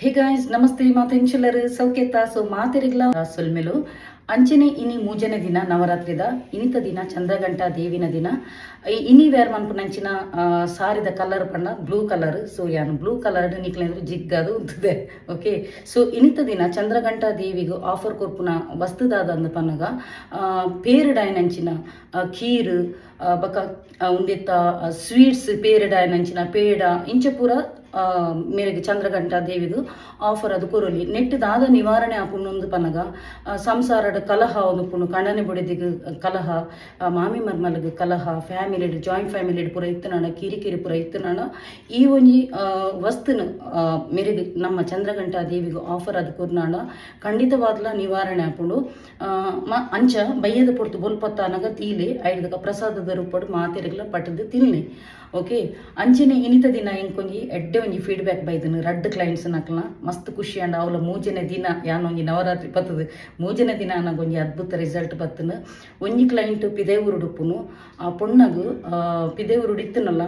Hey guys, namaste. ಮಾತೆಂಚಲರು ಸೌಖ್ಯತ? ಸೊ ಮಾತೆರಿಗ್ಲ ಸೊಲ್ಮೆಲು. ಅಂಚನೆ ಇನಿ ಮೂಜನೇ ದಿನ ನವರಾತ್ರಿದ. ಇನಿತ ದಿನ ಚಂದ್ರಗಂಟಾ ದೇವಿನ ದಿನ. ಈ ಇನಿ ವೇರ್ ಮನ್ಪುನಂಚಿನ ಸಾರಿದ ಕಲರ್ ಪಂಡ blue colour. So ಯಾನ್ ಬ್ಲೂ ಕಲರ್ ನಿಕ್ಲೆಂದ್ರೆ ಜಿಗ್ಗದು ಉಂತುದೆ. ಓಕೆ, ಸೊ ಇನಿತ ದಿನ ಚಂದ್ರಗಂಟಾ ದೇವಿಗೆ ಆಫರ್ ಕೊರ್ಪುನ ವಸ್ತುದಾದ ಅಂದ್ ಪನ್ನಗ ಪೇರುಡಾಯಿನಂಚಿನ ಖೀರ್, ಬೊಕ ಉಂದೆತ್ತ ಸ್ವೀಟ್ಸ್, ಪೇರುಡಾಯಿನಂಚಿನ ಪೇಡ, ಇಂಚ ಪೂರ ಮೇರೆಗೆ ಚಂದ್ರಗಂಟಾ ದೇವಿಗ್ ಆಫರ್ ಅದು ಕೊರೊಲಿ. ನೆಟ್ ದಾದ ನಿವಾರಣೆ ಆಪುಂಡು ಪನ್ನಗ, ಸಂಸಾರಡ್ ಕಲಹ ಉಪ್ಪುಂಡು. ಕಂಡನೆ ಬುಡೆದಿಗ್ ಕಲಹ, ಮಾಮಿ ಮರ್ಮಲಗ್ ಕಲಹ, ಫ್ಯಾಮಿಲಿಡ್, ಜಾಯಿಂಟ್ ಫ್ಯಾಮಿಲಿಡ್ ಪೂರ ಇತ್ತುನಾಂಡ, ಕಿರಿಕಿರಿ ಪೂರ ಇತ್ತುನಾಂಡ, ಈ ಒಂಜಿ ವಸ್ತುನು ಮೇರೆಗ್ ನಮ್ಮ ಚಂದ್ರಗಂಟಾ ದೇವಿಗ್ ಆಫರ್ ಅದು ಕೊರ್ನಾಂಡ ಖಂಡಿತವಾದ್ಲ ನಿವಾರಣೆ ಆಪುಂಡು. ಅಂಚ ಬಯ್ಯದ ಪೊರ್ತು ಬೊಲ್ಪತ್ತಾನಗ ತೀಲೆ ಐಡ್ದಕ ಪ್ರಸಾದದ ರೂಪಡ್ ಮಾತೆರೆಗ್ಲ ಪಟ್ಟದು ತಿನ್ಲೆ. ಓಕೆ, ಅಂಚನೆ ಇನಿತ ದಿನ ಎಂಕೊಂಜಿ ಎಡ್ಡೆ ಒಂಜಿ ಫೀಡ್ಬ್ಯಾಕ್ ಬೈದನು ರಡ್ಡ್ ಕ್ಲೈಂಟ್ಸ್ ನಕ್ಲನ. ಮಸ್ತ್ ಖುಷಿ ಅಂಡ. ಅವಲ ಮೂಜನೇ ದಿನ ಯಾನ್ ಒಂಜಿ ನವರಾತ್ರಿ ಬತ್ತದು ಮೂಜನೇ ದಿನ ಒಂಜಿ ಅದ್ಭುತ ರಿಸಲ್ಟ್ ಬತ್ತನು. ಒಂಜಿ ಕ್ಲೈಂಟ್ ಪಿದೆ ಊರುಡುಪ್ಪುನು. ಆ ಪೊಣ್ಣಗು ಪಿದೆ ಊರುಡು ಇತ್ತನಲ್ಲ,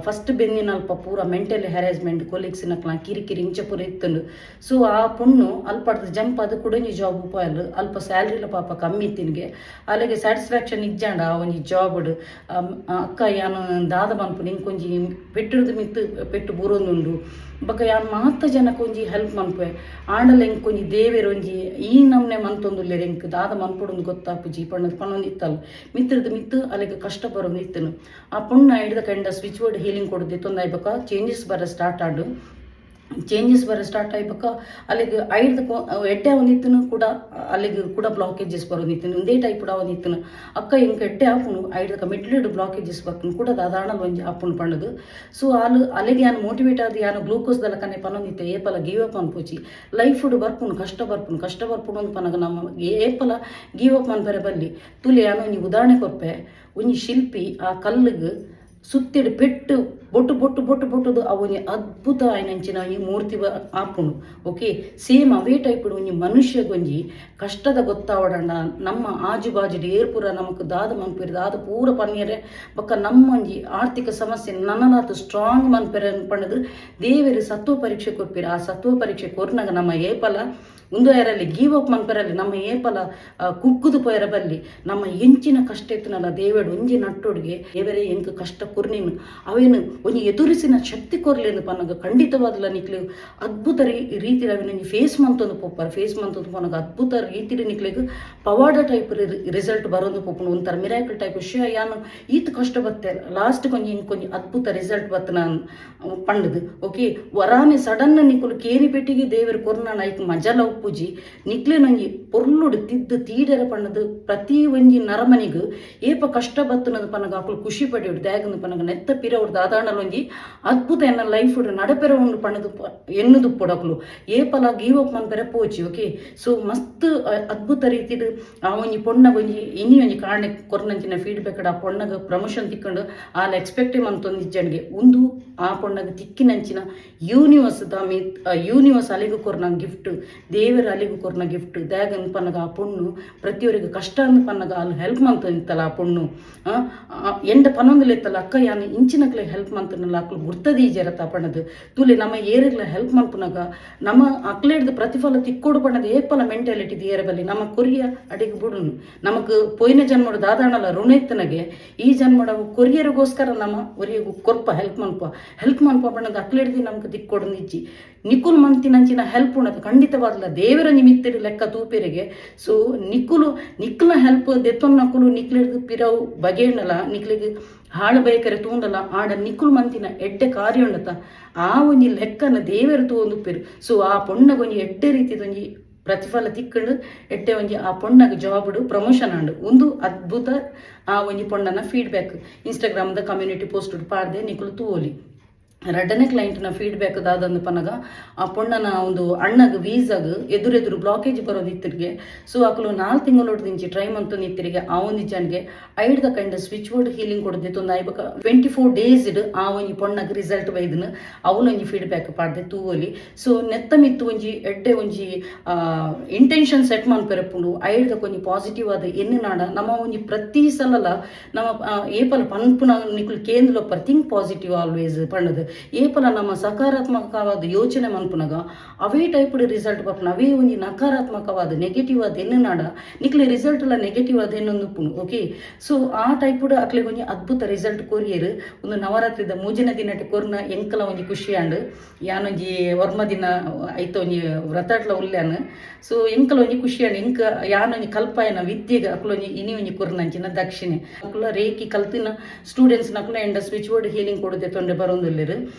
ಫಸ್ಟ್ ಬೆಂದಿನ ಅಲ್ಪ ಪೂರ ಮೆಂಟಲ್ ಹ್ಯಾರಾಸ್ಮೆಂಟ್, ಕೊಲೀಗ್ಸ್ ನಕ್ಲ ಕಿರಿಕಿರಿ, ಇಂಚ ಪೂರ ಇತ್ತುಂಡು. ಸೊ ಆ ಪೊಣ್ಣು ಅಲ್ಪಡ್ದು ಜಂಪ್ ಅದು ಕುಡೊಂಜಿ ಜಾಬ್ ಪೋಯಲ್. ಅಲ್ಪ ಸ್ಯಾಲ್ರಿಲ ಪಾಪ ಕಮ್ಮಿ ಇತ್ತಿನ್ಗೆ. ಅಲ್ಲಿಗೆ ಸ್ಯಾಟಿಸ್ಫ್ಯಾಕ್ಷನ್ ಇಜ್ಜಾಂಡ ಆ ಒಂಜಿ ಜಾಬ್ಡ್. ಅಕ್ಕ, ಯಾನ್ ದಾದ ಮನ್ಪುನು? ಇಂಕೊಂಜಿ ಪೆಟ್ಟುಡ್ದು ಮಿತ್ತು ಪೆಟ್ಟು ಬೂರೊಂದುಂಡು. ಬೊಕ ಯಾನ್ ಮಾತ ಜನಕ್ಕೆ ಒಂಜಿ ಹೆಲ್ಪ್ ಮನ್ಪುವೆ. ಆಂಡಲ ಎಂಕ್ ಒಂಜಿ ದೇವೆರ್ ಒಂಜಿ ಈ ನಮ್ನೆ ಮಂತೊಂದುಲ್ಲೆರ್. ಎಂಕ್ ದಾದ ಮನ್ಪೊಡುಂದು ಗೊತ್ತಾಪುಜಿ ಪಂಡ ಪನೊಂದು ಇತ್ತಲ್. ಮಿತ್ತುರ್ದು ಮಿತ್ತು ಅಲೆಗ್ ಕಷ್ಟ ಬರೊಂದು ಇತ್ತನು. ಆ ಪೊಣ್ಣು ಐಡ್ದ ಕಂಡ switch board healing ಕೊಡುದು ತೊಂದಾಯ್ ಬೊಕ ಚೇಂಜಸ್ ಬರ ಸ್ಟಾರ್ಟ್ ಆಂಡು. ಚೇಂಜಸ್ ಬರ ಸ್ಟಾರ್ಟ್ ಆಯ್ಬಕ ಅಲ್ಲಿಗೆ ಐಡ್ದು ಎಡ್ಡೆ ಅವನಿತ್ತನು ಕೂಡ ಅಲ್ಲಿಗೆ ಕೂಡ ಬ್ಲಾಕೇಜಸ್ ಬರೋದಿತ್ತನು. ಒಂದೇ ಟೈಪ್ ಕೂಡ ಅವನಿತ್ತನು. ಅಕ್ಕ, ಎಂಕ್ ಎಡ್ಡೆ ಆಪುಂಡು, ಐಡ್ದಕ ಮಿಡ್ಲಿಡ್ ಬ್ಲಾಕೇಜಸ್ ಬರ್ಪುಂಡು, ಕೂಡ ದಾದಾಣಲ್ ಒಂಜಿ ಆಪುಂಡು ಪಂಡದು. ಸೊ ಆಲ್ ಅಲ್ಲಿಗೆ ಯಾನ್ ಮೋಟಿವೇಟ್ ಆದ್ ಯಾನ್ ಗ್ಲೂಕೋಸ್ ದಲಕನೆ ಪನೊಂದಿತ್ತೆ, ಏಪಲ ಗಿವ್ ಅಪ್ ಅನ್ಪೋಚಿ, ಲೈಫ್ ಬರ್ಪುಂಡು ಕಷ್ಟ ಬರ್ಪುಂಡು. ಕಷ್ಟ ಬರ್ಪುಂಡು ಅಂದ್ ಪನಗ ನಮ್ಮ ಏಪಲ ಗಿವ್ ಅಪ್ ಮನ್ಪೆರೆ ಬಲ್ಲಿ. ತುಲೆ, ಯಾನ್ ಒಂಜಿ ಉದಾಹರಣೆ ಕೊರ್ಪೆ. ಒಂಜಿ ಶಿಲ್ಪಿ ಆ ಕಲ್ಲುಗ್ ಸುತ್ತಿಡ್ ಪೆಟ್ಟು ಬೊಟ್ಟು ಬೊಟ್ಟು ಬೊಟ್ಟು ಬೊಟ್ಟುದು ಅವು ಒಂಜಿ ಅದ್ಭುತ ಆಯಿನಂಚಿನ ಈ ಮೂರ್ತಿ ಆಪುಂಡು. ಓಕೆ, ಸೇಮ್ ಅವೇ ಟೈಪ್ ಒಂಜಿ ಮನುಷ್ಯಗೊಂಜಿ ಕಷ್ಟದ ಗೊತ್ತಾವಡಂಡ, ನಮ್ಮ ಆಜು ಬಾಜುಡು ಏರ್ ಪೂರ ನಮಕ್ ದಾದ ಮನ್ಪೆರ್, ದಾದ ಪೂರ ಪನ್ಯರೆ, ಬೊಕ್ಕ ನಮ್ಮ ಒಂಜಿ ಆರ್ಥಿಕ ಸಮಸ್ಯೆ ನನಲಾತ್ ಸ್ಟ್ರಾಂಗ್ ಮನ್ಪೆರೆ ಪಂಡದು ದೇವೆರ್ ಸತ್ವ ಪರೀಕ್ಷೆ ಕೊರ್ಪೆರ್. ಆ ಸತ್ವ ಪರೀಕ್ಷೆ ಕೊರ್ನಗ ನಮ್ಮ ಏಪಲ ಉಂದು ಎರಲ್ಲಿ ಗಿವ್ ಅಪ್ ಮನ್ಪೆರಲ್ಲಿ. ನಮ್ಮ ಏಪಲ ಕುಗ್ಗುದು ಪೋಯರ ಬಲ್ಲಿ. ನಮ್ಮ ಎಂಚಿನ ಕಷ್ಟ ಇತ್ತನಲ್ಲ, ದೇವೆಡ್ ಒಂಜಿ ನಟ್ಟೊಡ್ಗೆ, ದೇವರೇ, ಎಂಕ್ ಕಷ್ಟ ಕೊರ್ನಿನ್, ಅವೇನು ಒಂಜಿ ಎದುರಿಸಿನ ಶಕ್ತಿ ಕೊರ್ಲೇನು ಪನ್ನಗ ಖಂಡಿತವಾದಲ ನಿಕ್ಲು ಅದ್ಭುತ ರೀತಿಡ್ ಅವೇನು ಒಂಜಿ ಫೇಸ್ ಮಂತೊಂದು ಪೋಪರ್. ಫೇಸ್ ಮಂತೊಂದು ಪೋನಗ ಅದ್ಭುತ ರೀತಿಡ್ ನಿಕ್ಲೆಗ್ ಪವಾಡ ಟೈಪ್ ರಿಸಲ್ಟ್ ಬರೋದು ಪೋಪುಂಡು. ಒಂಥರ ಮಿರಾಕಲ್ ಟೈಪ್. ಶ್ಯಾ, ಯಾನು ಈತ್ ಕಷ್ಟ ಬತ್ತೆ, ಲಾಸ್ಟ್ ಕೊಂಜಿ ಇಂಕೊಂಜಿ ಅದ್ಭುತ ರಿಸಲ್ಟ್ ಬತ್ತನ ಪಂಡದು. ಓಕೆ, ವರಾನೆ ಸಡನ್ ನಿಕುಲು ಕೇನಿ ಪೆಟ್ಟಿಗೆ ದೇವೆರ್ ಕೊರ್ನ ಐಕ್ ಮಜಲ ಉಪ್ಪುಜಿ. ನಿಕ್ಲೆನೊಂಜಿ ಪೊರ್ಲುಡು ತಿದ್ದು ತೀಡರ ಪಣ್ಣದು. ಪ್ರತಿ ಒಂಜಿ ನರಮನಿಗ್ ಏಪ ಕಷ್ಟ ಬತ್ತನದು ಪನ್ನಗ ಅಕುಲು ಖುಷಿ ಪಡೆಯೋಡು. ದಾಗಂದು ಪನ್ನಗ ನೆತ್ತ ಪಿರವುಡು ದಾದಾಣಲ್ ಒಂಜಿ ಅದ್ಭುತ ಎನ್ನ ಲೈಫ್ ನಡಪೆರ ಉಂಡು ಪಣ್ಣದು ಎನ್ನುದು ಅಕುಲು. ಏಪಲ ಗಿವ್ ಅಪ್ ಮನ್ಪೆರೆ ಪೋಚಿ. ಓಕೆ, ಸೊ ಮಸ್ತ್ ಅದ್ಭುತ ರೀತಿಡ್ ಆ ಒಂಜಿ ಪೊಣ್ಣಗ್ ಒಂಜಿ ಇನಿ ಒಂಜಿ ಕಾರಣ ಕೊರ್ನಂಚಿನ ಫೀಡ್ಬ್ಯಾಕ್, ಆ ಪೊಣ್ಣಗ್ ಪ್ರಮೋಷನ್ ತಿಕ್ಕೊಂಡು ಆಲ್ ಎಕ್ಸ್ಪೆಕ್ಟೇ ಮಂತೊಂದಿಜ್ಜಂಡ್ಗೆ. ಉಂದು ಆ ಪೊಣ್ಣಗ್ ತಿಕ್ಕಿನಂಚಿನ ಯೂನಿವರ್ಸ್ the ಮಿತ್ ಯೂನಿವರ್ಸ್ ಅಲಿಗು ಕೊರ್ನ ಗಿಫ್ಟ್, ದೇವರ ಅಲಿಗು ಕೊರ್ನ ಗಿಫ್ಟ್. ದಾಗನ್ ಪನ್ನಗ ಆ ಪೊಣ್ಣು ಪ್ರತಿಯೊರಿಗೆ ಕಷ್ಟ ಅಂದ್ ಪನ್ನಗ ಅಲ್ಲಿ ಹೆಲ್ಪ್ ಮಂತೊಂದಿತ್ತಲ್ಲ ಆ ಪೊಣ್ಣು. ಎಂಡ ಪನೊಂದುಲೆತ್ತಲ್ಲ, ಅಕ್ಕ, ಯಾನ್ ಇಂಚಿನಕ್ಲೆ ಹೆಲ್ಪ್ ಮಂತನಲ್ಲ, ಅಕ್ಲು ಗುರ್ತದೀಜರತ ಪಣದು. ತೂಲೆ, ನಮ್ಮ ಏರಿಗ್ಲ ಹೆಲ್ಪ್ ಮನ್ಪುನಗ ನಮ್ಮ ಅಕ್ಲೇಡ್ದು ಪ್ರತಿಫಲ ತಿಕ್ಕೋಡು ಪಣದ ಏಪಲ ಮೆಂಟಾಲಿಟಿ ದಿಯರ ಬಲ್ಲಿ. ನಮ್ಮ ಕೊರಿಯ ಅಡಿಗೆ ಬುಡುನು. ನಮಕ್ ಪೋಯಿನ ಜನ್ಮಡು ದಾದಾಣಲ ಋಣ ಇತ್ತನಗೆ, ಈ ಜನ್ಮಡ ಕೊರಿಯರಿಗೋಸ್ಕರ ನಮ್ಮ ಒರಿಯಗು ಕೊರ್ಪ, ಹೆಲ್ಪ್ ಮನ್ಪ. ಹೆಲ್ಪ್ ಮನ್ಪ ಪಣದ ಅಕ್ಲೇಡ್ದಿ ನಮ್ಗೆ ತಿಕ್ಕೊಡು ನಿಜ್ಜಿ. ನಿಕುಲು ಮಂತಿನಂಚಿನ ಹೆಲ್ಪ್ ಉಂಡದು ಖಂಡಿತವಾದ್ಲ ದೇವರ ನಿಮಿತ್ತ ಲೆಕ್ಕ ತೂಪೆರಿಗೆ. ಸೊ ನಿಕುಲು ನಿಕ್ಲ ಹೆಲ್ಪ್ ದೆತ್ತೊನ್ನಕುಲು ನಿಕ್ಲೆಡ್ದು ಪಿರವು ಬಗೆಣ್ಣಲ, ನಿಕ್ಲೆಗ್ ಹಾಳು ಬಯಕರೆ ತೂಂಡಲ. ಆಡ ನಿಕುಲು ಮಂತಿನ ಎಡ್ಡೆ ಕಾರ್ಯ ಉಂಡತ, ಆ ಒಂಜಿ ಲೆಕ್ಕನ ದೇವರು ತೂವೊಂದುಪ್ಪೆರು. ಸೊ ಆ ಪೊಣ್ಣಗೊಂಜಿ ಎಡ್ಡೆ ರೀತಿದ ಒಂಜಿ ಪ್ರತಿಫಲ ತಿಕ್ಕಂಡು, ಎಡ್ಡೆ ಒಂಜಿ ಆ ಪೊಣ್ಣಗ್ ಜಾಬ್ಡ್ ಪ್ರಮೋಷನ್ ಆಂಡ್. ಒಂದು ಅದ್ಭುತ ಆ ಒಂಜಿ ಪೊಣ್ಣನ ಫೀಡ್ಬ್ಯಾಕ್ ಇನ್ಸ್ಟಾಗ್ರಾಮ್ದ ಕಮ್ಯುನಿಟಿ ಪೋಸ್ಟ್ ಪಾಡ್ದೆ, ನಿಕುಲು ತೂವೊಲಿ. ರಡ್ಡನೇ ಕ್ಲೈಂಟ್ನ ಫೀಡ್ಬ್ಯಾಕ್ ದಾದಂದು ಪನಗ, ಆ ಪೊಣ್ಣನ ಒಂದು ಅಣ್ಣಗ್ ವೀಸಾಗ್ ಎದುರೆದುರು ಬ್ಲಾಕೇಜ್ ಬರೋದಿತ್ತಿರಿಗೆ. ಸೊ ಅಕುಲು 4 ತಿಂಗಳು ದಿಂಚಿ ಟ್ರೈ ಮಂತೊಂದು ಇತ್ತಿರಿಗೆ. ಆ ಒಂಜಿ ಜನಗೆ ಐಡ್ದ ಕಂಡ switch board healing ಕೊಡ್ದಿತ್ತು. ಒಂದು ಐಬಕ 24 ಡೇಸ್ ಆ ಒಂಜಿ ಪೊಣ್ಣಗ್ ರಿಸಲ್ಟ್ ಬೈದನು. ಅವನೊಂಜಿ ಫೀಡ್ಬ್ಯಾಕ್ ಪಾಡ್ದೆ, ತೂವೊಲಿ. ಸೊ ನೆತ್ತ ಮಿತ್ತು ಒಂಜಿ ಎಡ್ಡೆ ಒಂಜಿ ಇಂಟೆನ್ಷನ್ ಸೆಟ್ ಮನ್ಪೆರಪ್ಪುಂಡು. ಐಡ್ದ ಒಂಜಿ ಪಾಸಿಟಿವ್ ಆದ ಎನ್ನು ನಾಡ ನಮ್ಮ ಒಂಜಿ ಪ್ರತಿ ಸಲಲ ನಮ್ಮ ಏಪಲ ಪನ್ಪುನ ನಿಕುಲು ಕೇಂದ್ರೊಪ್ಪರ್, think positive always ಪಣ್ಣದು. ಏಪಲ ನಮ್ಮ ಸಕಾರಾತ್ಮಕವಾದ ಯೋಚನೆ ಮನ್ಪುನಗ ಅವೇ ಟೈಪ್ ರಿಸಲ್ಟ್ ಬರ್ಪುನ. ಅವೇ ಒಂಜಿ ನಕಾರಾತ್ಮಕವಾದ, ನೆಗೆಟಿವ್ ಆದ ಎನ್ನುನಾಡ ನಿಕ್ಲೆ ರಿಸಲ್ಟ್ ಲ ನೆಗೆಟಿವ್ ಆದ ಎನ್ನೊಂದು ಉಪ್ಪುಂಡು. ಓಕೆ, ಸೊ ಆ ಟೈಪ್ ಅಕ್ಲೆಗ್ ಒಂಜಿ ಅದ್ಭುತ ರಿಸಲ್ಟ್ ಕೊರಿಯರ್. ಒಂದು ನವರಾತ್ರಿದ ಮೂಜನೇ ದಿನಟ್ ಕೊರ್ನ ಎಂಕಲ ಒಂಜಿ ಖುಷಿ ಆಂಡ್. ಯಾನೊಂಜಿ ಒರ್ಮ ದಿನ ಐತ ಒಂಜಿ ವ್ರತಟ್ಲ ಉಲ್ಯಾನ್. ಸೊ ಎಂಕಲ ಒಂಜಿ ಖುಷಿ ಆಂಡ್. ಎಂಕ ಯಾನೊಂಜಿ ಕಲ್ಪಾಯನ ವಿದ್ಯೆಗೆ ಅಕ್ಲೊಂಜಿ ಇನಿ ಒಂಜಿ ಕೊರ್ನಂಚಿನ ದಕ್ಷಿಣೆ. ಅಕುಲ ರೇಖಿ ಕಲ್ತಿನ ಸ್ಟೂಡೆಂಟ್ಸ್ ನಕುಲ ಎಂಡ switch board healing ಕೊಡುದೆ ತೊಂದರೆ ಬರೋಂದುಲ್ಲೆರ್.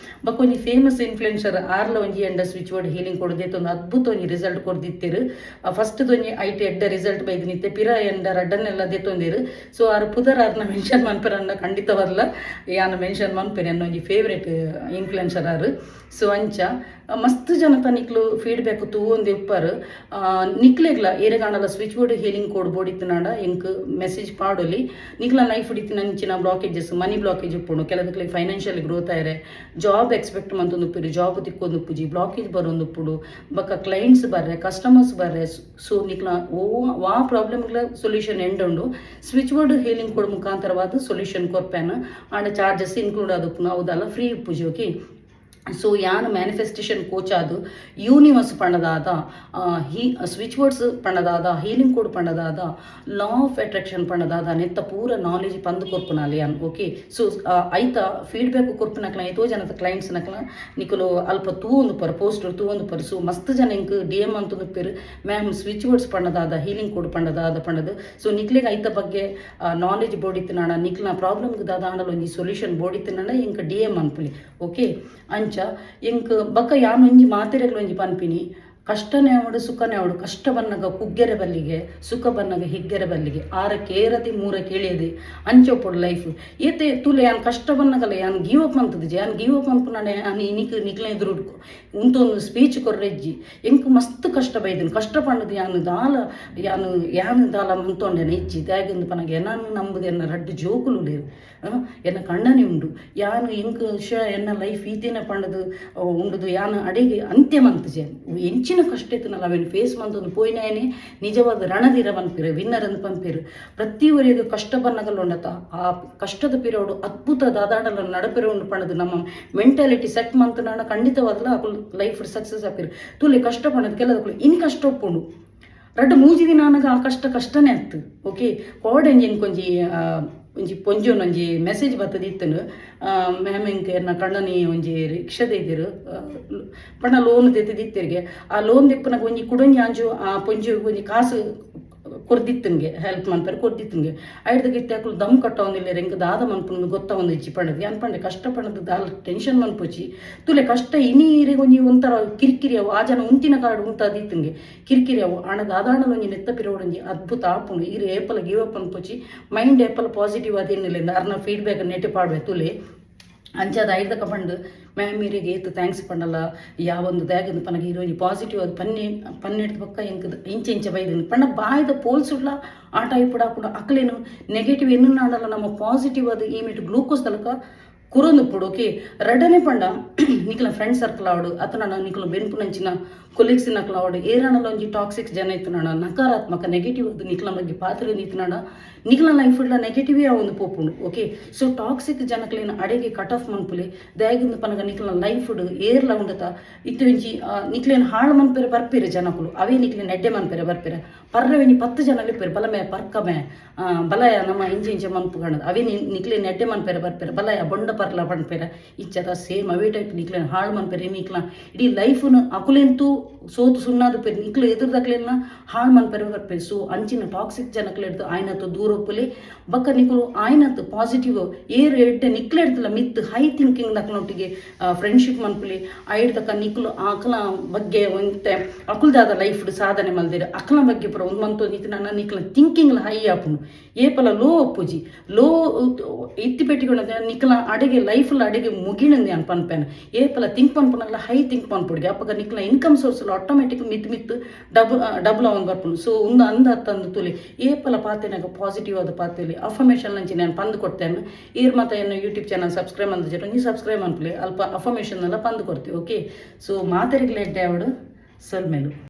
ಬೊಕ್ಕ ಒಂಜಿ ಫೇಮಸ್ ಇನ್ಫ್ಲುಯೆನ್ಸರ್ ಆರ್ಲ ಒಂಜಿ ಎಂಡ switch board healing ಕೊಡುದೆ ತೊಂದು ಅದ್ಭುತ ಒಂಜಿ ರಿಸಲ್ಟ್ ಕೊರ್ದಿತ್ತೆರ್. ಫಸ್ಟ್ ಒಂಜಿ ಐಟ್ ಎಡ್ಡ ರಿಸಲ್ಟ್ ಬೈದಿನಿತ್ತೆ. ಪಿರ ಎಂಡ ರಡ್ಡನ್ನೆಲ್ಲ ದೆತ್ತೊಂದಿರು. ಸೊ ಆರ್ ಪುದರ್ ಆರ್ನ ಮೆನ್ಷನ್ ಮನ್ಪೆರನ್ನ ಖಂಡಿತವಲ್ಲ ಯಾನ ಮೆನ್ಷನ್ ಮನ್ಪೆರೆ. ಎನ್ನ ಒಂಜಿ ಫೇವ್ರೇಟ್ ಇನ್ಫ್ಲುಯೆನ್ಸರ್ ಆರು. ಸೊ ಅಂಚ ಮಸ್ತ್ ಜನತ ನಿಕ್ಲು ಫೀಡ್ಬ್ಯಾಕ್ ತೂವೊಂದು ಇಪ್ಪರ್. ನಿಕ್ಲೆಗ್ಲ ಏರೆಗಾಂಡಲ switch board healing code ಬೋಡಿತ್ತನಾಡ ಎಂಕ್ ಮೆಸೇಜ್ ಪಾಡೊಲಿ. ನಿಕ್ಲ ಲೈಫ್ ಇತ್ತಿನ ಬ್ಲಾಕೇಜಸ್, ಮನಿ ಬ್ಲಾಕೇಜ್ ಉಪ್ಪುಂಡು ಕೆಲದಕ್ಲೆ, ಫೈನಾನ್ಷಿಯಲ್ ಗ್ರೋತ್ ಆಯ್ರೆ ಜಾಬ್ ಎಕ್ಸ್ಪೆಕ್ಟ್ ಮಂತೊಂದು ಉಪ್ಪುರಿ, ಜಾಬ್ ತಿಕ್ಕೊಂದು ಉಪ್ಪುಜಿ, ಬ್ಲಾಕೇಜ್ ಬರೋಂದು ಉಪ್ಪುಡು. ಬೊಕ್ಕ ಕ್ಲೈಂಟ್ಸ್ ಬರ್ರೆ, ಕಸ್ಟಮರ್ಸ್ ಬರ್ರೆ. ಸೊ ನಿಕ್ಲ ಓ ವಾ ಪ್ರಾಬ್ಲಮ್ಗಳ ಸೊಲ್ಯೂಷನ್ ಎಂಡ್ ಉಂಡು. Switch board healing code ಮುಖಾಂತರವಾದ ಸೊಲ್ಯೂಷನ್ ಕೊರ್ಪೇನು. ಆಂಡ ಚಾರ್ಜಸ್ ಇನ್ಕ್ಲೂಡ್ ಆದುಪ್ಪುನು, ಹೌದಲ್ಲ? ಫ್ರೀ ಉಪ್ಪುಜಿ. ಓಕೆ, ಸೊ ಯಾನ್ ಮ್ಯಾನಿಫೆಸ್ಟೇಷನ್ ಕೋಚ್ ಆದು ಯೂನಿವರ್ಸ್ ಪಂಡದಾದ, ಹೀ ಸ್ವಿಚ್ ವರ್ಡ್ಸ್ ಪಂಡದಾದ, ಹೀಲಿಂಗ್ ಕೋಡ್ ಪಂಡದಾದ, law of attraction ಪಂಡದಾದ ನೆತ್ತ ಪೂರ ನಾಲೆಜ್ ಪಂದು ಕೊರ್ಪುನಾಲ್ ಯಾನ್. ಓಕೆ, ಸೊ ಐತ ಫೀಡ್ಬ್ಯಾಕ್ ಕೊರ್ಪುನಕ್ಲ ಏತೋ ಜನತ ಕ್ಲೈಂಟ್ಸ್ ನಕ್ಲ ನಿಕುಲು ಅಲ್ಪ ತೂವೊಂದು ಪರ್ ಪೋಸ್ಟರ್ ತೂವೊಂದು ಪರ್. ಸೊ ಮಸ್ತ್ ಜನ ಎಂಕ್ ಡಿ ಎಮ್ ಅಂತಂದು ಪೇರು, ma'am, switch words ಪಂಡದಾದ, healing code ಪಂಡದಾದ ಪಂಡದು. ಸೊ ನಿಕ್ಲೆಗ್ ಐತ ಬಗ್ಗೆ ನಾಲೆಜ್ ಬೋಡಿತ್ತನಾಡ, ನಿಕ್ಲ ಪ್ರಾಬ್ಲಮ್ಗೆ ದಾದ ಆಂಡಲ ಒಂಜಿ ಸೊಲ್ಯೂಷನ್ ಬೋಡಿತ್ತನಾಡ ಎಂಕ್ ಡಿ ಎಮ್ ಅನ್ಪುಲಿ. ಓಕೆ, ಅಂಚ ಎಂಕ್ ಬೊಕ್ಕ ಯಾನ್ ಒಂಜಿ ಮಾತೆರೆಗ್ಲ ಒಂಜಿ ಪನ್ಪಿನಿ, ಕಷ್ಟನೇ ಅವಡು, ಸುಖನೇ ಅವಡು. ಕಷ್ಟ ಬನ್ನಗ ಕುಗ್ಗೆರೆ ಬಲ್ಲಿಗೆ, ಸುಖ ಬನ್ನಗ ಹಿಗ್ಗೆರೆ ಬಲ್ಲಿಗೆ. ಆರಕ್ಕೆ ಏರದಿ, ಮೂರಕ್ಕೆ ಇಳಿಯದೆ, ಅಂಚ ಉಪ್ಪೊಡು ಲೈಫ್. ಏತೆ ತೂಲೆ, ಯಾನ್ ಕಷ್ಟ ಬನ್ನಗಲ ಯಾನ್ ಗಿವ್ ಅಪ್ ಮಂತುದಿಜೆ. ಯಾನ್ ಗಿವ್ ಅಪ್ ಮನ್ಪುನಾಡೆ ಯಾನ್ ಇನಿಕ್ ನಿಕ್ಲೆ ಎದುರು ಉಂತೊಂದು ಸ್ಪೀಚ್ ಕೊರ್ರೆಜ್ಜಿ. ಎಂಕ್ ಮಸ್ತ್ ಕಷ್ಟ ಬೈದಿನಿ. ಕಷ್ಟ ಪಂಡದು ಯಾನ್ ದಾಲ ಯಾನ್ ಯಾನ್ ದಾಲ ಮಂತೊಂಡೆನ ಇಜ್ಜಿ. ದಾಯೆಗಂದ್ ಪನಗ ಎನನ್ ನಂಬುದು ಎನ್ನ ರಡ್ಡ್ ಜೋಕುಲು ಉಲ್ಲೆರ್, ಎನ್ನ ಕಣ್ಣನೆ ಉಂಡು. ಯಾನ್ ಎಂಕ್ ಶ ಎನ್ನ ಲೈಫ್ ಈತೇನೆ ಪಂಡದು ಉಂಡುದು ಯಾನ್ ಅಡೆಗೆ ಅಂತ್ಯ ಮಂತುಜೆ. ಎಂಚಿನ ಕಷ್ಟ ಇತ್ತುನಲ್ಲ ಅವೆನ್ ಫೇಸ್ ಮಂತೊಂದು ಪೋಯಿನಾಯನೆ ನಿಜವಾದ ರಣಧೀರ ಪನ್ಪೆರ್, ವಿನ್ನರ್ ಅಂದ್ ಪನ್ಪೆರ್. ಪ್ರತಿ ಒರಿಯಗ್ ಕಷ್ಟ ಬನ್ನಗಲ ಉಂಡತ, ಆ ಕಷ್ಟದ ಪಿರವುಡು ಅದ್ಭುತ ದಾದಾಂಡಲ ನಡಪೆರೆ ಉಂಡು ಪಂಡದು ನಮ್ಮ ಮೆಂಟಾಲಿಟಿ ಸೆಟ್ ಮಂತುನಾಡ ಖಂಡಿತವಾದ್ಲ ಅಕುಲು ಲೈಫ್ ಸಕ್ಸಸ್ ಆಪೆರ್. ತೂಲೆ, ಕಷ್ಟ ಪಂಡದು ಕೆಲದಕುಲು ಇನಿ ಕಷ್ಟ ಉಪ್ಪುಂಡು, ರಡ್ಡ್ ಮೂಜಿ ದಿನ ಆನಗ ಆ ಕಷ್ಟ ಕಷ್ಟನೇ ಆತು. ಓಕೆ, ಕೋಡೆ ಎಂಕೊಂಜಿ ಒಂಜಿ ಪೊಂಜೊನೊಂಜಿ ಮೆಸೇಜ್ ಬತ್ತದಿತ್ತುಂಡು. ಮ್ಯಾಮ್, ಎಂಕ್ ಎನ್ನ ಕಣ್ಣನಿ ಒಂಜಿ ರಿಕ್ಷಾ ದೈದೆರ್ ಪಂಡ ಲೋನ್ ದೆತ್ತಿದಿತ್ತೆರ್ಗೆ. ಆ ಲೋನ್ ದೆಪ್ಪುನಗ ಒಂಜಿ ಕುಡೊಂಜಿ ಆಂಜು ಆ ಪೊಂಜೊಗ್ ಒಂಜಿ ಕಾಸು ಕೊರ್ದಿತ್ತಂಗೆ, ಹೆಲ್ಪ್ ಮನ್ಪೆರೆ ಕೊರ್ದಿತ್ತಂಗೆ. ಐಡ್ದ್ ಇತ್ತೆ ಅಕುಲು ದಮ್ ಕಟ್ಟವೊಂದಿಲ್ಲೆರ್, ಎಂಕ್ ದಾದ ಮನ್ಪುಂಡು ಗೊತ್ತಾವೊಂದಿಜ್ಜಿ ಪಂಡದು. ಯಾನ್ ಪಂಡೆ, ಕಷ್ಟ ಪಂಡದು ದಾಲ ಟೆನ್ಷನ್ ಮನ್ಪೊಚಿ. ತೂಲೆ, ಕಷ್ಟ ಇನಿ ಇರೆಗ್ ಒಂಜಿ ಒಂಥರ ಕಿರಿಕಿರಿ ಅವು. ಆ ಜನ ಉಂತಿನ ಕಾರ್ಡ್ ಉಂತಾದಿತ್ತಂಗೆ ಕಿರಿಕಿರಿ ಅವು. ಆಂಡ ದಾದಾಂಡಲ ಒಂಜಿ ನೆತ್ತ ಪಿರವುಡೊಂಜಿ ಅದ್ಭುತ ಆಪುಂಡು. ಈರ್ ಏಪಲ ಗಿವ್ ಅಪ್ ಮನ್ಪೊಚಿ, ಮೈಂಡ್ ಏಪಲ ಪಾಸಿಟಿವ್ ಅದೇನಿಲ್ಲ. ಅರ್ನ ಫೀಡ್ಬ್ಯಾಕ್ ನೆಟ್ ಪಾಡ್ವೆ ತೂಲೆ. ಅಂಚಾದ ಐಡ್ದಕ ಪಂಡು, ಮ್ಯಾಮ್, ಇರೆಗ್ ಏತ್ thanks ಪಂಡಲ ಯಾವೊಂದು. ದಾಯೆಗಂದ್ ಪನಗ ಈರ್ ಒಂಜಿ ಪಾಸಿಟಿವ್ ಅದು ಪನ್ನೆ ಪನ್ನೆಡ್ದ್ ಬೊಕ್ಕ ಎಂಕ್ ಇಂಚ ಇಂಚ ಬೈದಿನಿ ಪಂಡ ಬಾಯ್ದ ಪೋಲ್ಸುಡ್ಲ ಆ ಟೈಪ್ ಆಪುಂಡು. ಅಕ್ಲೇನು ನೆಗೆಟಿವ್ ಎನ್ನುನಾಂಡಲ ನಮ್ಮ ಪಾಸಿಟಿವ್ ಅದು ಈ ಮಿಟ್ ಗ್ಲೂಕೋಸ್ ತಲಕ ಕುರೊಂದುಪ್ಪೊಡು. ಓಕೆ, ರಡ್ಡನೆ ಪಂಡ ನಿಕ್ಲ ಫ್ರೆಂಡ್ ಸರ್ಕಲ್ ಆವಡು ಅತನ ನಿಕ್ಲ ಬೆನ್ಪುನಂಚಿನ ಕೊಲೀಗ್ಸ್ ನಕ್ಲ ಆವಡು, ಏರಾಂಡಲ ಒಂಜಿ ಟಾಕ್ಸಿಕ್ ಜನ ಇತ್ತುನಾಡ, ನಕಾರಾತ್ಮಕ ನೆಗೆಟಿವ್ ಅದು ನಿಕ್ಲ ಬಗ್ಗೆ ಪಾತ್ರ ಇತ್ತುನಾಡ, ನಿಕ್ಲ ಲೈಫ್ ನೆಗೆಟಿವೇ ಒಂದು ಪೋಪುಂಡು. Okay, so toxic ಜನಕ್ಲೆನ ಅಡೆಗೆ ಕಟ್ ಆಫ್ ಮನ್ಪುಲೆ. ದಾಯೆಗಂದ್ ಪನಗ ನಿಕ್ಲ ಲೈಫ್ ಏರ್ಲ ಉಂಡತ ಇತ್ತೆ ಒಂಜಿ ನಿಕ್ಲೇನ್ ಹಾಳು ಮನ್ಪೆರೆ ಬರ್ಪೆರ್ ಜನಕುಲು. ಅವೇ ನಿಕ್ಲೇನ್ ಎಡ್ಡೆ ಮನ್ಪೆರೆ ಬರ್ಪೆರೆ. ಪರ್ರ ಒಂಜಿ 10 ಜನ ಇಪ್ಪೆರ್, ಬಲಮೆ ಪರ್ಕಮೆ ಬಲಯ ನಮ್ಮ ಇಂಚ ಇಂಚ ಮನ್ಪು ಕಾಣದು. ಅವೇ ನಿಕ್ಲೇನ್ ಎಡ್ಡೆ ಮನ್ಪೆರೆ ಬರ್ಪೆರೆ, ಬಲಯ ಬೊಂಡ ಪರ್ಲ ಪನ್ಪೆರೆ ಇಚ್ಚದ. ಸೇಮ್ ಅವೇ ಟೈಪ್ ನಿಕ್ಲೇನ್ ಹಾಳು ಮನ್ಪೆರೆ. ನಿಕ್ಲ ಇಡೀ ಲೈಫ್ನು ಅಕುಲೆಂತೂ ಸೋತು ಸುಣ್ಣಾದು ನಿಕ್ಲು ಎದುರುದಕ್ಲೆನ ಹಾಳು ಮನ್ಪೆರೆ ಬರ್ಪೆರ್. ಸೊ ಅಂಚಿನ ಟಾಕ್ಸಿಕ್ ಜನಕ್ಲೆಡ್ದು ಆಯ್ನತ್ತು ದೂರ ಉಪ್ಪುಲೆ. ಬೊಕ್ಕ ನಿಕುಲು ಆಯ್ನತ್ತು ಪಾಸಿಟಿವ್ ಏರ್ ಎಡ್ಡೆ ನಿಕ್ಲೆಡ್ತಲ ಮಿತ್ ಹೈ ಥಿಂಕಿಂಗ್ ನಕ್ಲೊಟ್ಟಿಗೆ ಫ್ರೆಂಡ್ಶಿಪ್ ಮನ್ಪುಲಿ. ಐಡ್ತಕ್ಕ ನಿಕ್ಲು ಅಕಲ ಬಗ್ಗೆ ಒಂತೆ ಅಕುಲ್ದಾದ ಲೈಫ್ ಸಾಧನೆ ಮಲ್ದಿರ ಅಕಲ ಬಗ್ಗೆ ಪೂರ ಒಂದು ಮಂತೊಂದು ನನ್ನ ನಿಕ್ಲ ಥಿಂಕಿಂಗ್ ಹೈ ಆಪುಂಡು. ಏಪಲ ಲೋ ಒಪ್ಪುಜಿ. ಲೋ ಇತ್ತಿ ಪೆಟ್ಟಿಕೊಂಡ ನಿಕ್ಲ ಅಡೆಗೆ ಲೈಫ್ ಅಡೆಗೆ ಮುಗಿಣಂದೆ ಅನ್ ಪನ್ಪೇನ. ಏಪಲ ಥಿಂಕ್ ಪನ್ಪುನಲ್ಲ ಹೈ ಥಿಂಕ್ ಪನ್ಪುಡಿಗೆ ಅಪ್ಪಗ ನಿಕ್ಲ income source automatic ಮಿತ್ ಮಿತ್ ಡಬಲ್ ಡಬಲ್ ಅವನ್ ಬರ್ಪುಂಡು. ಸೊ ಒಂದು ಅಂದ ತಂದು ತುಲಿ, ಏಪಲ ಪಾತೆನಾಗ ಪಾಸಿಟಿವ್ ಆದ ಪಾತೆಲಿ. ಅಫರ್ಮೇಷನ್ ನಂಚಿ ನಾನು ಪಂದು ಕೊಡ್ತೇನೆ. ಈರ್ ಮಾತ ಎನ್ನ YouTube channel subscribe ಅಂದ ನೀ ಸಬ್ಸ್ಕ್ರೈಬ್ ಅನ್ಪುಲಿ. ಅಲ್ಪ ಅಫರ್ಮೇಷನ್ ಎಲ್ಲ ಪಂದು ಕೊಡ್ತೀವಿ. ಓಕೆ, ಸೊ ಮಾತೆರಿಗ್ಲ ಎಡ್ಡೆ ಆವಡು. ಸೊಲ್ಮೆಲು.